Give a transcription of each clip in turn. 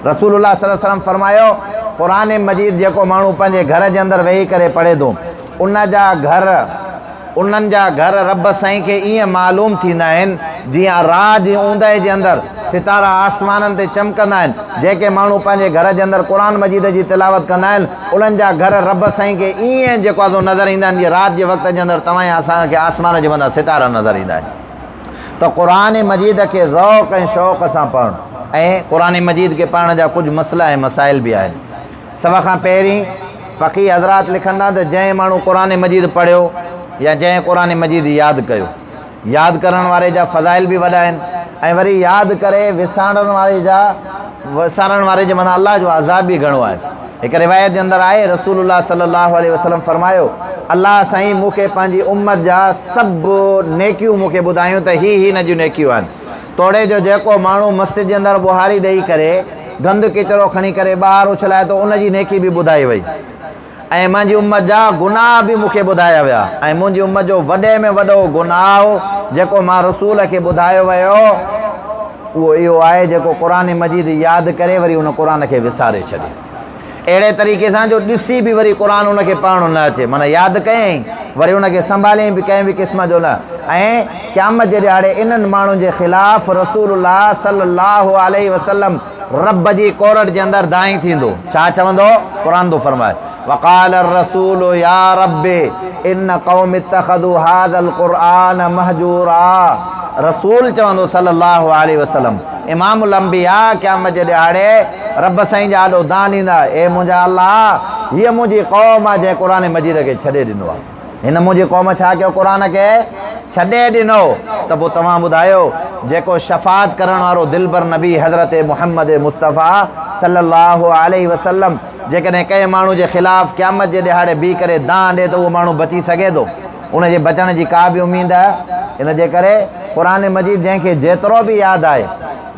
رسول الله صلي الله عليه وسلم فرمايو، قرآن مجيد جيڪو ماڻهو پنهنجي گهر جي اندر ويهي ڪري پڙهي ٿو، ان جا گهر، انهن جا گهر رب سائين کي ائين معلوم ٿيندا آهن، جيئن رات جي اوندهه جي اندر ستارا آسمانن تي چمڪندا آهن. جيڪي ماڻهو پنهنجي گهر جي اندر قرآن مجيد جي تلاوت ڪندا آهن، انهن جا گهر رب سائين کي ائين جيڪو آهي سو نظر ايندا آهن، جيئن رات جي وقت جي اندر توهان يا اسان کي آسمان جي مٿان ستارا نظر ايندا آهن. ته قرآن مجيد کي ذوق ۽ شوق سان پڙهڻ ۽ قرآن مجيد کي پڙهڻ جا ڪجهه مسئلا ۽ مسائل به آهن. سڀ کان پهرين فقيه حضرات لکن ٿا ته جنهن ماڻهو قرآن مجيد پڙهيو يا جنهن قرآن مجيد ياد ڪيو، ياد ڪرڻ واري جا فضائل به وڏا آهن ۽ وري ياد ڪري وسارڻ واري جا وسارڻ واري جي مٿان الله جو عذاب به گهڻو آهي. هڪ روايت جي اندر آهي رسول الله صلي الله عليه وسلم فرمايو، الله سائين مون کي پنهنجي امت جا سڀ نيڪيون مون کي ٻڌايون ته هي هي هن جون نيڪيون آهن. توڙي جو جيڪو ماڻهو مسجد جي اندر ٻهاري ڏئي ڪري گند ڪچرو کڻي ڪري ٻاهر اڇلائي ٿو ان جي نيڪي به ٻڌائي وئي ۽ منهنجي امت جا گناهه به مون کي ٻڌايا ويا ۽ منهنجي امت جو وڏي ۾ وڏو گناهه جيڪو مان رسول کي ٻڌايو ويو اهو اهو آهي جيڪو قرآن مجيد ياد ڪري وري ان قرآن کي وساري ڇڏي. اهڙي طريقي سان جو ڏسي به وري قرآن ان کي پڙهڻ نه اچي معنيٰ ياد ڪيائين وري ان کي سنڀاليائين به ڪنهن به قسم جو نه ۽ قيامت جي ڏهاڙي انهن ماڻهن جي خلاف رسول الله صلي الله عليه وسلم رب جي ڪورٽ جي اندر دانهين ٿيندو ڇا چوندو قرآن ٿو فرمائي وقال الرسول يا رب ان قوم اتخذوا هذا القرآن مهجورا رسول چوندو صلي الله عليه وسلم امام الانبياء قيامت جي ڏهاڙي رب سائين جا آڏو دانهن ڏيندا، اي منهنجا الله! هيء منهنجي قوم آهي جنهن قرآن مجيد کي ڇڏي ڏنو آهي. هن منهنجي قوم ڇا ڪيو؟ قرآن کي ڇڏي ڏنو. ته پوء توهان ٻڌايو، جيڪو شفاعت ڪرڻ وارو دلبر نبي حضرت محمد مصطفيٰ صلّي اللّٰه عليه وسلّم جيڪڏهن ڪنهن ماڻهو جي خلاف قيامت جي ڏهاڙي بيهي ڪري دانهن ڏي ته اهو ماڻهو بچي سگهي ٿو؟ ان جي بچڻ جي ڪا به اميد؟ ان جي ڪري قرآن مجيد جنهن کي جيترو به ياد آهي،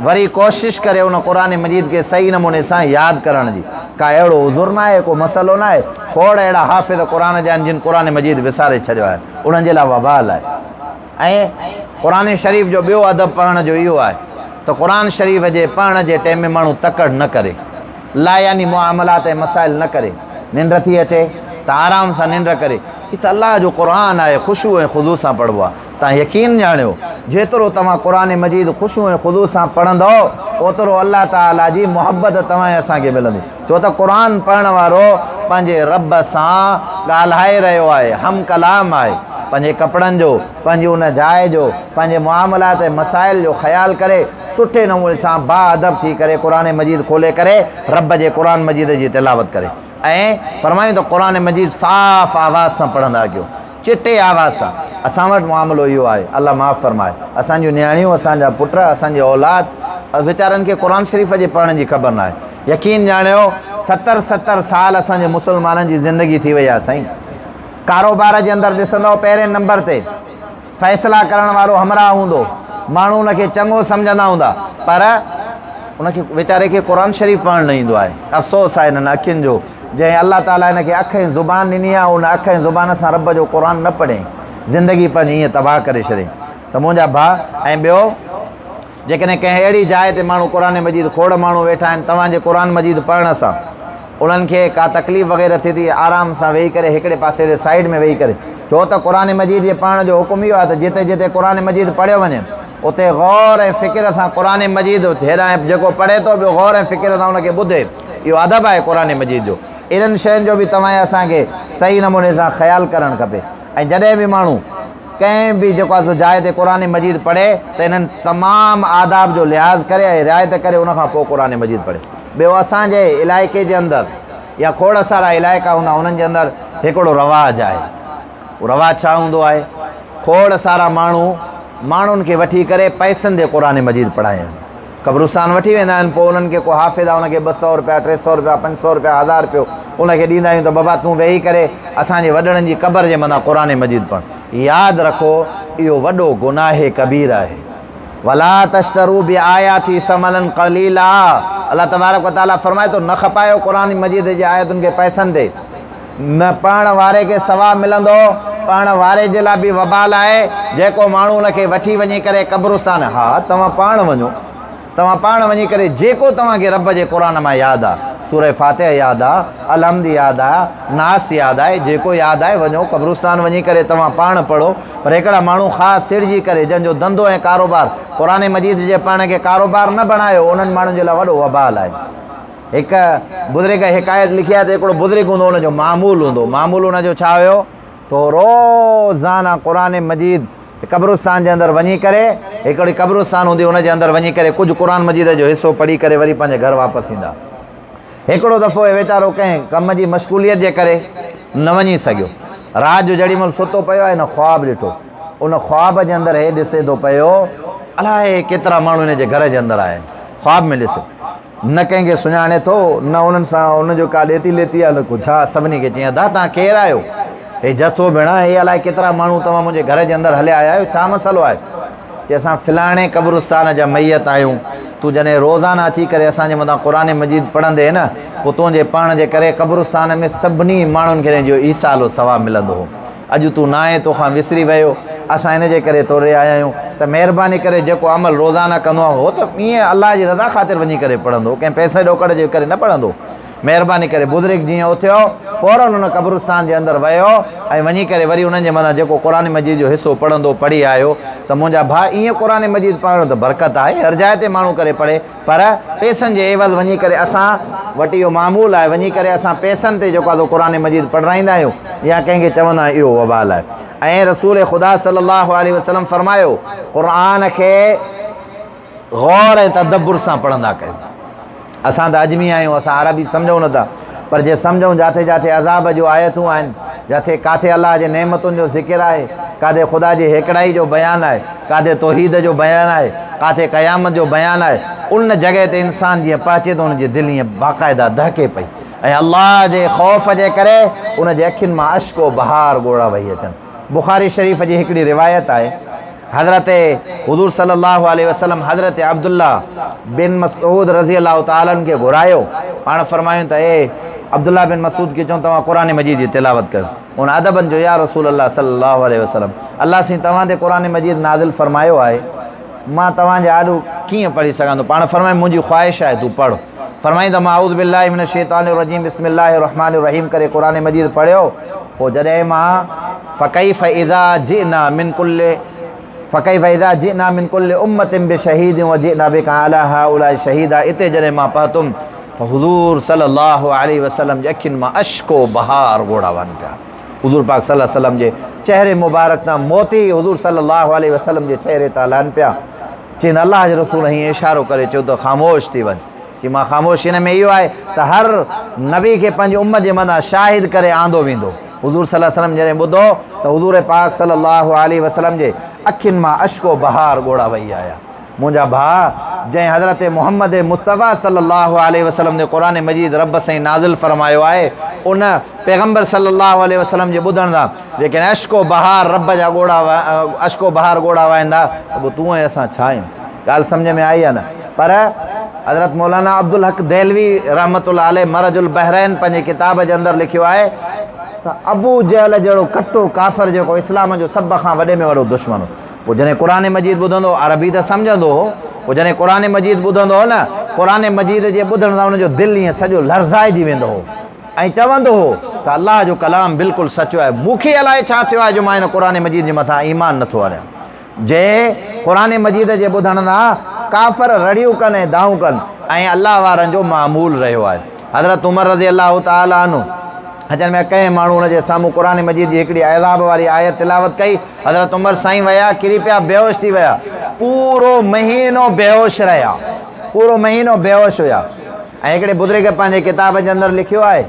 وري ڪوشش ڪري ان قرآن مجيد کي صحيح نموني سان ياد ڪرڻ جي. ڪا اهڙو عذر ناهي، ڪو مسئلو ناهي. کوڙ اهڙا حافظ قرآن جا آهن جن قرآن مجيد وساري ڇڏيو آهي. انهن جي لاء وبال آهي. ۽ قرآن شريف جو ٻيو ادب پڙهڻ جو اهو آهي ته قرآن شريف جي پڙهڻ جي ٽيم ۾ ماڻهو تڪڙ نه ڪري. لايعني معاملات ۽ مسائل نه ڪري. ننڊ ٿي اچي ته آرام سان ننڊ ڪري. هي ته الله جو قرآن آهي خشوع ۽ خضوع سان پڙهبو آهي. توهان يقين ڄاڻيو، جيترو توهان قرآن مجيد خشوع ۽ خضوع سان پڙهندؤ، اوترو الله تعاليٰ جي محبت توهان ۽ اسان کي ملندي. ڇو ته قرآن پڙهڻ وارو پنهنجي رب سان ڳالهائي رهيو آهي، هم ڪلام آهي. پنهنجي ڪپڙن جو، پنهنجي ان جاء جو، پنهنجي معاملات ۽ مسائل جو خيال ڪري، سٺي نموني سان باادب ٿي ڪري قرآن مجيد کولي ڪري رب جي قرآن مجيد جي تلاوت ڪري ۽ فرمايون ته قرآن مجيد صاف آواز سان پڙهندا ڪيو. چٽي آواز سان. اسان وٽ معاملو اهو آهي، الله معاف فرمائي، اسان جون نياڻيون، اسان جا پٽ، اسان جي اولاد ويچارن کي قرآن شريف جي پڙهڻ جي خبر ناهي. يقين ڄاڻيو ستر ستر سال اسان جي مسلمانن جي زندگي ٿي وئي آهي سائين. ڪاروبار جي اندر ڏسندؤ پهرين نمبر تي. فيصلا ڪرڻ وارو همراهه هوندو، ماڻهو ان کي چڱو سمجهندا هوندا، پر ان کي ويچاري کي قرآن شريف پڙهڻ نه ايندو آهي. افسوس آهي انهن اکين جو، جنهن الله تعاليٰ هن کي اک ۽ زبان ڏني آهي، ان اک ۽ زبان سان رب جو قرآن نه پڙهين، زندگي پنهنجي ائين تباهه ڪري ڇڏين ته منهنجا ڀاء ۽ ٻيو. جيڪڏهن ڪنهن اهڙي جاء تي ماڻهو قرآن مجيد کوڙ ماڻهو ويٺا آهن توهان جي قرآن مجيد پڙهڻ سان انهن کي ڪا تڪليف وغيره ٿئي ٿي آرام سان ويهي ڪري هڪڙي پاسي جي سائيڊ ۾ ويهي ڪري ڇو ته قرآن مجيد جي پڙهڻ جو حڪم اهو آهي ته جتي جتي قرآن مجيد پڙهيو وڃي اتي غور ۽ فڪر سان قرآن مجيد هيڏانهن جيڪو پڙهي ٿو ٻيو غور ۽ فڪر سان ان کي ٻڌي اهو ادب آهي قرآن مجيد جو انهن شين جو به توهان ۽ اسان کي صحيح نموني سان خيال ڪرڻ کپي ۽ جڏهن به ماڻهو ڪنهن به جيڪو آهي سو جاء تي قرآن مجيد پڙهي ته انهن تمام آداب جو لحاظ ڪري ۽ رعايت ڪري ان کان پوء قرآن مجيد پڙهي. ٻيو اسان جي علائقي جي اندر يا کوڙ سارا علائقا هوندا انهن جي اندر هڪڙو رواج آهي. اهو رواج ڇا هوندو آهي؟ کوڙ سارا ماڻهو ماڻهن کي وٺي ڪري پئسن تي قرآن مجيد پڙهايا وڃن. قبرستان وٺي ويندا آهن پوء انهن کي ڪو حافظ آهي ان کي 200 روپيا 300 روپيا 500 روپيا هزار رپيو ان کي ڏيندا آهيون ته بابا تون ويهي ڪري اسان جي وڏڙن جي قبر جي مٿان قرآن مجيد پڙهه ياد رکو اهو وڏو گناهه ڪبير آهي ولا تشترو بآياتي ثمنا قليلا الله تبارڪ وتعالي فرمائي ٿو نه کپايو قرآن مجيد جي آيتن کي پئسن تي نه پڙهڻ واري کي ثواب ملندو، پڙهڻ واري جي لاء به وبال آهي، جيڪو ماڻهو ان کي وٺي وڃي ڪري قبرستان، ها توهان پاڻ وڃو، توهان پاڻ وڃي ڪري جيڪو توهان کي رب جي قرآن مان ياد آ، سوره فاتحه ياد آ، الحمد ياد آ، ناس ياد آهي، جيڪو ياد آهي وڃو قبرستان وڃي ڪري توهان پاڻ پڙهو، پر هڪڙا ماڻهو خاص سڙجي ڪري جن جو ڌنڌو ۽ ڪاروبار قرآن مجيد جي پڙهڻ کي ڪاروبار نه بڻايو انهن ماڻهن جي لاء وڏو وبال آهي. هڪ بزرگ حڪايت لکي آهي ته هڪڙو بزرگ هوندو هو ان جو معمول هوندو هو، معمول ان جو ڇا هيو ته هو روزانه قرآن مجيد قبرستان جي اندر وڃي ڪري هڪڙي قبرستان هوندي ان جي اندر وڃي ڪري ڪجهه قرآن مجيد جو حصو پڙهي ڪري وري پنهنجي گهر واپس ايندا. هڪڙو دفعو هي ويچارو ڪنهن ڪم جي مشغوليت جي ڪري نه وڃي سگهيو. رات جو جهڙي مهل ستو پيو آهي هن خواب ڏٺو. ان خواب جي اندر هي ڏسي ٿو پيو الائي ڪيترا ماڻهو هن جي گهر جي اندر آيا آهن. خواب ۾ ڏسي نه ڪنهن کي سڃاڻي ٿو نه انهن سان ان جو ڪا ڏيتي ليتي آهي نه ڪو ڇا. سڀني کي چيائين ادا توهان ڪير آهيو؟ هي جٿو ڀيڻا هي الائي ڪيترا ماڻهو توهان منهنجي گهر جي اندر هليا آيا آهيو ڇا مسئلو آهي؟ چي اسان فلاڻي قبرستان جا ميت آهيون، تون جڏهن روزانه اچي ڪري اسان جي مٿان قرآن مجيد پڙهندين نه، پوء تنهنجي پڙهڻ جي ڪري قبرستان ۾ سڀني ماڻهن کي ان جو ايصال و ثواب ملندو هو. اڄ تون ناهين، توکان وسري ويو، اسان ان جي ڪري تو ڏي آيا آهيون ته مهرباني ڪري جيڪو عمل روزانه ڪندو آهين، هو ته ائين الله جي رضا خاطر وڃي ڪري پڙهندو هو، ڪنهن پئسي ڏوڪڙ جي ڪري نه پڙهندو هو. مهرباني ڪري بزرگ جيئن اٿيو فوراً ان قبرستان جي اندر ويو ۽ وڃي ڪري وري انهن جي مٿان جيڪو قرآن مجيد جو حصو پڙهندو پڙهي آيو ته منهنجا ڀاء ائين قرآن مجيد پڙهڻ ته برڪت آهي هر جاء تي ماڻهو ڪري پڙهي پر پئسن جي عيوض وڃي ڪري اسان وٽ اهو معمول آهي وڃي ڪري اسان پئسن تي جيڪو آهي سو قرآن مجيد پڙهرائيندا آهيون يا ڪنهن کي چوندا آهيون اهو وبال آهي ۽ رسول خدا صلي الله عليه وسلم فرمايو قرآن کي غور ۽ تدبر سان پڙهندا ڪيو. اسان ته عجمي آهيون، اسان عربي سمجهون نه ٿا، پر جي سمجهون جاٿي جاٿي عذاب جون آيتون آهن، جاٿي ڪاٿي الله جي نعمتن جو ذڪر آهي، ڪاٿي خدا جي هيڪڙائي جو بيان آهي، ڪاٿي توحيد جو بيان آهي، ڪاٿي قيامت جو بيان آهي، ان جڳهه تي انسان جيئن پهچي ته ان جي دل ائين باقاعده دهڪي پئي ۽ الله جي خوف جي ڪري ان جي اکين مان اشڪ و بهار ڳوڙها وهي اچن. بخاري شريف جي هڪڙي روايت آهي. حضرت حضور صلي الله عليه وسلم حضرت عبدالله بن مسعود رضي الله تعالٰي عنه کي گهرايو، پاڻ فرمايون ته اي عبدالله بن مسعود کي چئو توهان قرآن مجيد جي تلاوت ڪيو. ان ادبن چيو يا رسول الله صلي الله عليه وسلم الله سائين توهان تي قرآن مجيد نازل فرمايو آهي مان توهان جي آڏو ڪيئن پڙهي سگهان ٿو؟ پاڻ فرمايو منهنجي خواهش آهي تون پڙهه. فرمائين ته مان اعوذ بالله من الشيطان الرجيم بسم الله الرحمٰن الرحيم ڪري قرآن مجيد پڙهيو پوء جڏهن مان فڪيف اذا جئنا من ڪل فڪيف اذا جئنا من ڪل امة بشهيد وجئنا بك علي هؤلاء شهيدا اتي جڏهن مان پهتم ته حضور صلي الله عليه وسلم جي اکين مان اشڪ و بهار ڳوڙها وهن پيا حضور پاڪ صلي الله عليه وسلم جي چهري مبارڪ تان موتي حضور صلي الله عليه وسلم جي چهري تان لهن پيا چين الله جي رسول هيئن اشارو ڪري چيو ته خاموش ٿي وڃ. چي مان خاموش ان ۾ اهو آهي ته هر نبي کي پنهنجي امت جي مٿان شاهد ڪري آندو ويندو. حضور صلي الله عليه وسلم جڏهن ٻڌو ته حضور پاڪ صلي الله عليه وسلم جي اکين مان اشڪ و بهار ڳوڙها وهي آيا. منهنجا ڀاء جنهن حضرت محمد مصطفيٰ صلي الله عليه وسلم تي قرآن مجيد رب سائين نازل فرمايو آهي ان پيغمبر صلي الله عليه وسلم جي ٻڌڻ سان جيڪڏهن اشڪ و بهار رب جا ڳوڙها اشڪ و بهار ڳوڙها وهندا ته پوء تون ۽ اسان ڇا آهيون؟ ڳالهه سمجهه ۾ آئي يا نه؟ پر حضرت مولانا عبدالحق دهلوي رحمة الله عليه مرج البحرين پنهنجي ڪتاب جي اندر لکيو آهي ته ابو جهل جهڙو ڪٽو ڪافر جيڪو اسلام جو سڀ کان وڏي ۾ وڏو دشمن هو پوء جڏهن قرآن مجيد ٻڌندو هو عربي ته سمجهندو هو پوء جڏهن قرآن مجيد ٻڌندو هو نه قرآن مجيد جي ٻڌڻ سان ان جو دل ائين سڄو لرزائجي ويندو هو ۽ چوندو هو ته الله جو ڪلام بلڪل سچو آهي، مون کي الائي ڇا ٿيو آهي جو مان هن قرآن مجيد جي مٿان ايمان نه ٿو آڻيان. جي قرآن مجيد جي ٻڌڻ سان ڪافر رڙيون ڪن ۽ دانهون ڪن ۽ الله وارن جو معمول رهيو آهي. حضرت عمر رضي الله تعالٰي عنه اچڻ ۾ ڪنهن ماڻهو ان جي سامهون قرآن مجيد جي هڪڙي عذاب واري آيت تلاوت ڪئي، حضرت عمر سائين ويا ڪري پيا بيهوش ٿي ويا، پورو مهينو بيهوش رهيا، پورو مهينو بيهوش هيا. ۽ هڪڙي بزرگ پنهنجي ڪتاب جي اندر لکيو آهي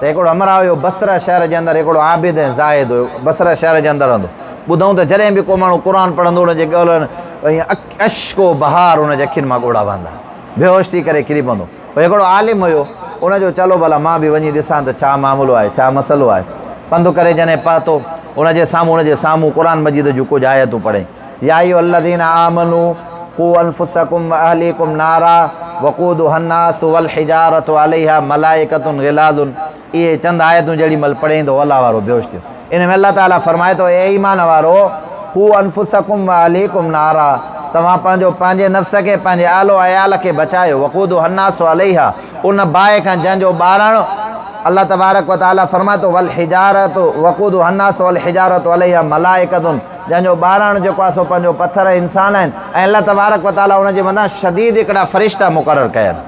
ته هڪڙو همراهه هيو بصره شهر جي اندر هڪڙو عابد ۽ زاهد هيو بصره شهر جي اندر رهندو ٻڌائون ته جڏهن به ڪو ماڻهو قرآن پڙهندو ان جي ڳولن ۽ اشڪ و بهار ان جي اکين مان ڳوڙها وهندا بيهوش ٿي ڪري ڪري پوندو پوء هڪڙو عالم هيو ان جو چلو ڀلا مان به وڃي ڏسان ته ڇا معاملو آهي ڇا مسئلو آهي پنڌ ڪري جڏهن پهتو ان جي سامهون ان جي سامهون قرآن مجيد جون ڪجهه آيتون پڙهي يا ايها الذين آمنوا قوا انفسڪم واهليڪم نارا وقودها الناس والحجارة عليها ملائڪة غلاظ اهي چند آيتون جهڙي مهل پڙهين ته الله وارو بيهوش ٿيو. ان ۾ الله تعاليٰ فرمائي ٿو اي ايمان وارو قوا انفسڪم واهليڪم نارا توهان پنهنجو پنهنجي نفس کي پنهنجي اهل و عيال کي بچايو وقودها الناس عليها ان باهه کان جنهن جو ٻارڻ الله تبارڪ و تعالي فرمائي ٿو والحجارة وقودها الناس والحجارة عليها ملائڪة جنهن جو ٻارڻ جيڪو آهي سو پنهنجو پٿر ۽ انسان آهن ۽ الله تبارڪ و تعالي ان جي مٿان شديد هڪڙا فرشتا مقرر ڪيا آهن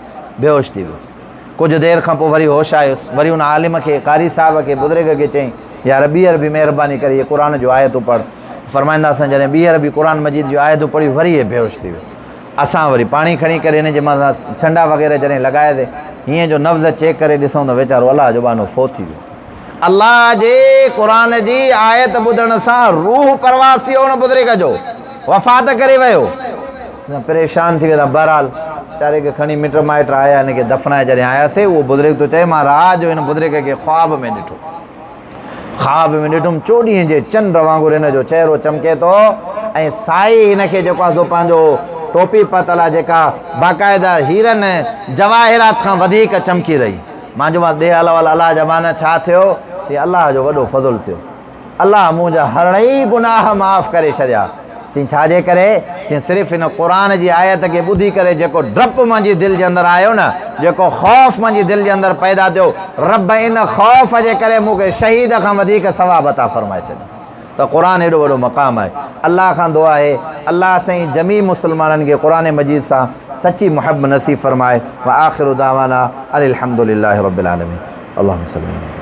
بيهوش ٿي ويو ڪجهه دير کان پوء وري هوش آيس وري ان عالم کي قاري صاحب کي بزرگ کي چيائين يار ٻيهر به مهرباني ڪري هي قرآن جون آيتون پڙهه فرمائيندا اسان جڏهن ٻيهر به قرآن مجيد جون آيتون پڙهيون وري هي بيهوش ٿي ويو اسان وري پاڻي کڻي ڪري هن جي مٿان ڇنڊا وغيره جڏهن لڳاياسي هيئن جو نبض چيڪ ڪري ڏسون ته ويچارو الله جو ٻانهو فوت ٿي ويو. الله جي قرآن جي آيت ٻڌڻ سان روح پرواز ٿي ويو ان بزرگ جو وفات ڪري ويو. اسان پريشان ٿي وياسين بهرحال ويچاري کي کڻي مٽ مائٽ آيا هن کي دفنائي جڏهن آياسي اهو بزرگ ٿو چئي مان رات جو هن بزرگ کي خواب ۾ ڏٺو. خواب ۾ ڏٺم چوڏهينء جي چنڊ وانگر هن جو چهرو چمڪي ٿو ۽ سائي هن کي جيڪو آهي سو پنهنجو ٽوپي پاتل آهي جيڪا باقاعده هيرن جواهرات کان وڌيڪ چمڪي رهي. مان چيومانس ڏي حال احوال الله جا ٻانها ڇا ٿيو؟ چيائين الله جو وڏو فضل ٿيو. الله منهنجا هڙئي گناهه معاف ڪري ڇڏيا. چيائين ڇا جي ڪري؟ چيائين صرف هن قرآن جي آيت کي ٻڌي ڪري جيڪو ڊپ منهنجي دل جي اندر آيو نه، جيڪو خوف منهنجي دل جي اندر پيدا ٿيو، رب ان خوف جي ڪري مون کي شهيد کان وڌيڪ ثواب عطا فرمائي ڇڏيو. ته قرآن ايڏو وڏو مقام آهي. الله کان دعا آهي الله سائين جميع مسلمانن کي قرآن مجيد سان سچي محب نصيب فرمائي. وآخر دعوانا ان الحمد لله رب العالمين. اللهم صل علي.